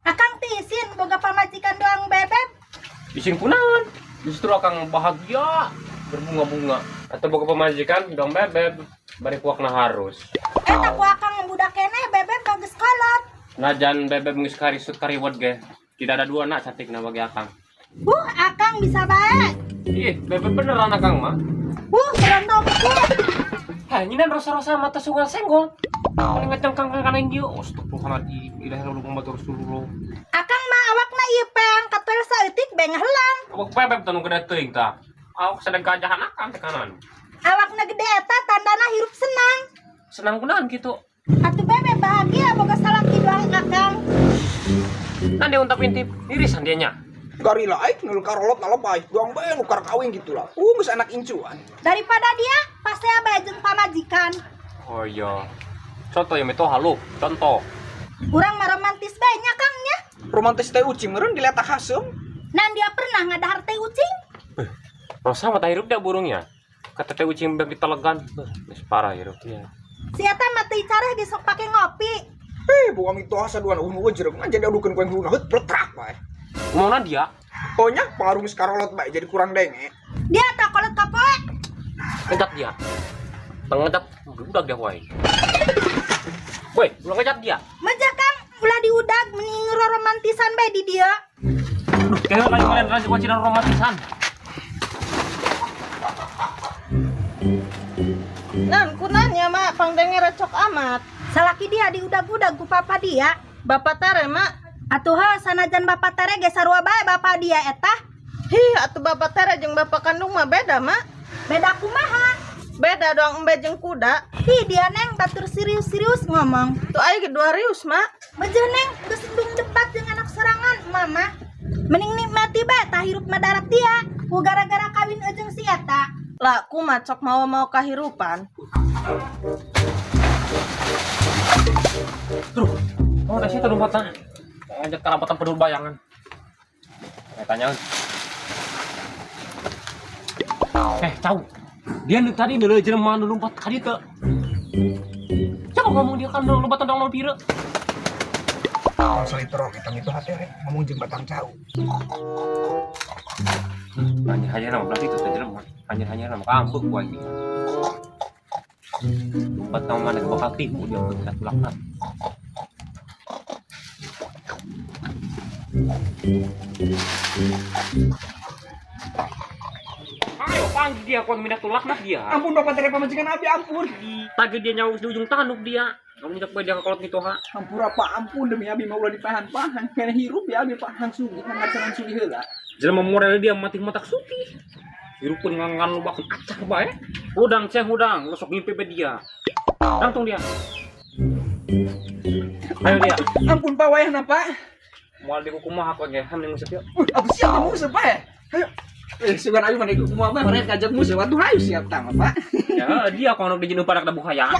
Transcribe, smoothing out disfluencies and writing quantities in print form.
Akang tisin boga pamajikan doang bebeb. Isin kunaon? Justru akang bahagia berbunga-bunga. Atau boga pamajikan doang bebeb bari kuakna harus. Eta ku akang budak keneh bebeb bagus kolot. Najan bebeb geus karisut kariwet ge. Tidak ada dua nak cantikna bagi akang. Akang bisa bae. Ih, bebeb beneran akang mah. Berondong. Hah, nyinan rosa-rosa mata sungal senggol. Paling ngecengkang kana ieu. Astagfirullahaladzim. Ilahi lu Muhammad Rasulullah. Akang mah awakna ieu peang katel saeutik bae ngahelang. Awak bebeb tah nu gede teuing tah. Awak sedang gajahan akang teh kanan. Awakna gede eta tandana hirup senang. Senang kunaon kitu? Atuh bebeb bahagia boga salaki doang akang. Nan dia untap intip, irisan dia nya. Garila aing nu karolot na lebay. Doang bae nu kawin gitu lah. Geus anak incuan. Daripada dia pasti bae jeung pamajikan. Oh iya. Contoh ya mitoha lu, contoh. Urang mah romantis bae nya Kang nya. Romantis teh ucing meureun diletak haseum. Nan dia pernah ngadahar teh ucing. Rosa mah hirup dia burungnya. Kata teh ucing beg ditelegan. Geus parah hirup dia. Si eta mah teu careh ge sok pake ngopi. Buang mitoha saduan nu jeruk mah jadi adukeun ku yang huluna heut pletrak bae. Ngomongna dia, Oh nya pengaruh geus karolot bae jadi kurang denge. Dia tak kolot kapoe. ngejat dia. Tengejat udah dia wae. Woi, ulah ngejat dia. Meja Kang ulah diudag mending romantisan bae di dia. Duh, kayaknya lagi kalian lagi wacana romantisan. Nan, kunannya mak, pangdenge recok amat. Salaki dia diudag-udag ku papa dia. Bapak tere mak. Atuh heuh sanajan bapak tere ge sarua bae bapak dia eta. Hih, atuh bapak tere jeung bapak kandung mah beda mak. Beda kumaha? Beda doang embe jeung kuda. Hi dia neng batur serius-serius ngomong. Tuh aing ge dua rius mak. Meja neng geus embung debat jeung anak serangan mama. Mending nikmati bae tah hirup madarat dia. Ku gara-gara kawin jeung si eta. Lah, kumaha cok mau-mau kahirupan. Duh, oh teh situ lompatna. Ngajak karapatan pedul bayangan. Saya tanya. Tahu. Dia nu tadi nu jelema nu lompat ka dieu. Coba ngomong dia kan lompat tentang nol pira. Langsung literok eta mitoha teh ngomong jeung batang cau. Hanya-hanya nama berarti itu teh jelema. Hanya-hanya nama kampung gua ini. Lompat ka mana bakal timu dia kita tulakna. Ayo panggil dia kau minat tulakna dia. Ampun bapak tere pamajikan abi ampun. Tagi dia nyawa di ujung tanduk dia. Kamu minta dia kolot gitu ha. Ampura pak ampun demi abi mah ulah dipahan-pahan. Kana hirup ya abi pak hang sugih hang ngacaran sugih heula. Jelema model dia mati matak suki. Hirupun ngangan lu bakal acak bae. Udang ceng udang, lu sok ngimpi be dia. Langsung dia. Ayo dia. Ampun pak wayahna pak. Moal dikukumaha aku ge, ham nguseup yuk. Atuh siap musuh pak. Ayo. Sugan abi mah dikukumaha mah rek ngajak musuh atuh hayu siap tah mah pak. Ya dia kalau di jenuh parak da buhaya.